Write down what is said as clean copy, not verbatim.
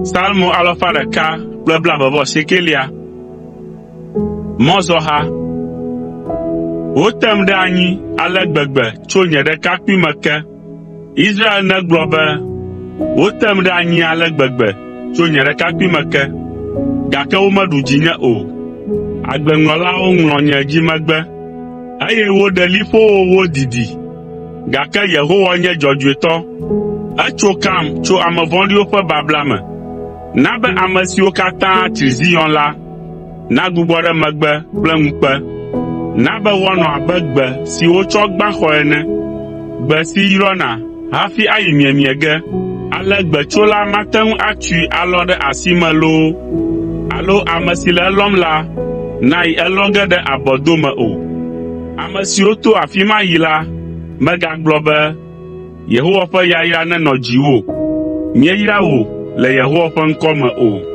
Salmo alafa ɖeka kple blaeve-vɔ-asiekelia. Mɔzɔha. Wotem ɖe anyi ale gbegbe tso nye ɖekakpuime ke. Israel negblɔ be, “Wotem ɖe anyi ale gbegbe tso nye ɖekakpuime ke, gake womeɖu dzinye o.” Agbleŋlɔlawo ŋlɔ nye dzimegbe, eye woɖe liƒowo wodidi. Gake Yehowa nye dzɔdzɔetɔ, etso kam tso ame vɔ̃ɖiwo ƒe babla me. Na be ame siwo katã tsri Zion la nagbugbɔ ɖe megbe kple ŋukpe. Na be woanɔ abe gbe si wotsɔ gbã xɔe ene, gbe si yrɔna hafi ayi miemie ge. Ale gbetsola mate ŋu atui alɔ ɖe asi me loo alo ame si le elɔm la nayi elɔ ge ɖe abɔdome o. Ame siwo to afi ma yi la megagblɔ be, “Yehowa ƒe yayra nenɔ dziwò; míeyra wò le Yehowa ƒe ŋkɔ me” o.